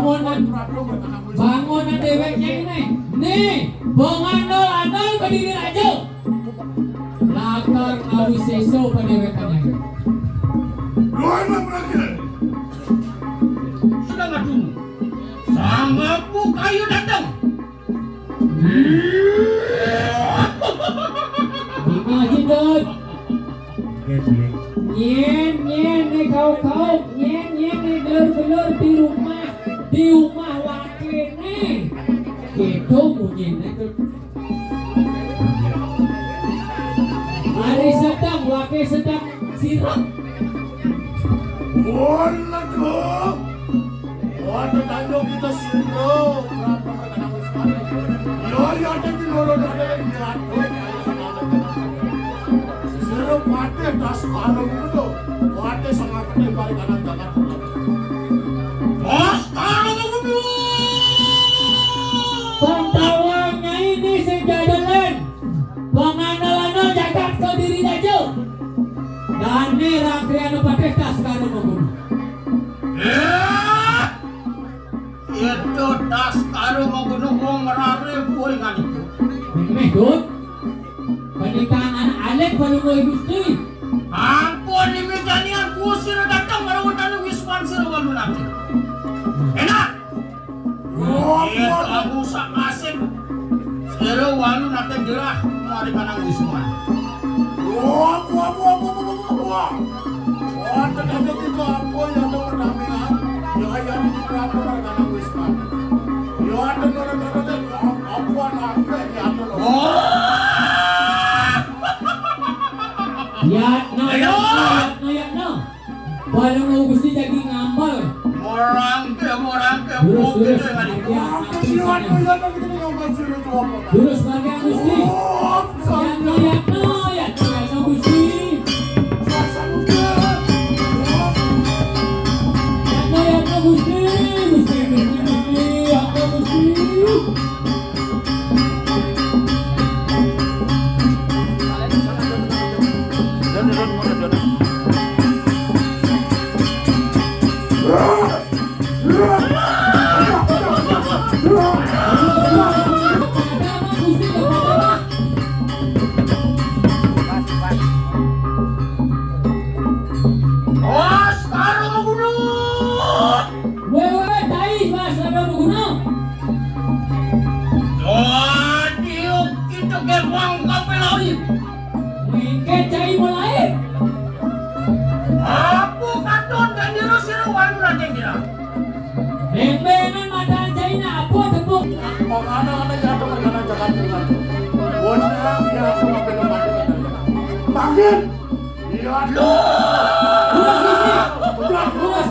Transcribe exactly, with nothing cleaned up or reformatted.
Bangunan, bangunan déwékné ini. Nih, bongandol-andol ka diri raja. Lakar ngawisésa padéwékané. Luar lagi. Sudah ngadung. Sangapu kayu datang. Imah jidot. Nyén, nyén, né kauk-kauk, nyén, nyén, né gelur-gelur di rumah, di rumah wakéné. Gitu bunyiné tuh. Ari sedeng, waké sedeng sirep. Waduh. Waduh, tanjung kita sirep. Yo, yo, ada di lorong ada yang jatuh. Sira kuwatir tas kalung ngono lho. Kuwatir sing ngakeni parikan jagat. Tas kalung ngono. Pantawang Nyai ini sing jadelen. Pangandelana jagat Kediri Raja. Dane Rakriana Patih tas kalung ngono. Eh! Itu tas karo menggunung wong merare buhul nganiku. Meh, Dut. Pernikahan anak Alek baru mau Gusti. Ampun, ini janian kusir datang merawatane wisman sira walu nanti. Enak. Iya, aku sak nasib. Sira walu nanti gerah mari kanang wisman. Wah, wah, wah, wah, wah, wah, wah. Wah, tetep kita apa ya, ada perdamaian. Ya, ya, ini berapa mereka nang wisman. Ya, ada mereka apa anak ya, ada loh. Wah. Yatno, Ayo. Yatno, Yatno, Yatno. Balung Gusti jadi ngambal. Morang ke, morang ke, Terus, terus. Aku siwat melihat aku tidak ngomong sini tuh apa. Terus lagi Gusti. Oh, Yatno, Yatno, Yatno, Yatno Gusti. Yatno, Yatno Gusti, Gusti, Gusti, Gusti, Yatno Gusti. Wah, sekarang aku dulu. Wéh, wéh, wéh, tai, Mas, rada magunung. Dadi kita gé wong kabéh lali. Mengké cai mulai. Apa katon dan jero sira wanu rajin kira? Beng-bengan matan cai na apa tepuk? Makana ana jatuh makana jagat dengan. Wong yang aku mabéla mati. Panggil. Iya, aduh. Terus, terus, terus. Terus, terus.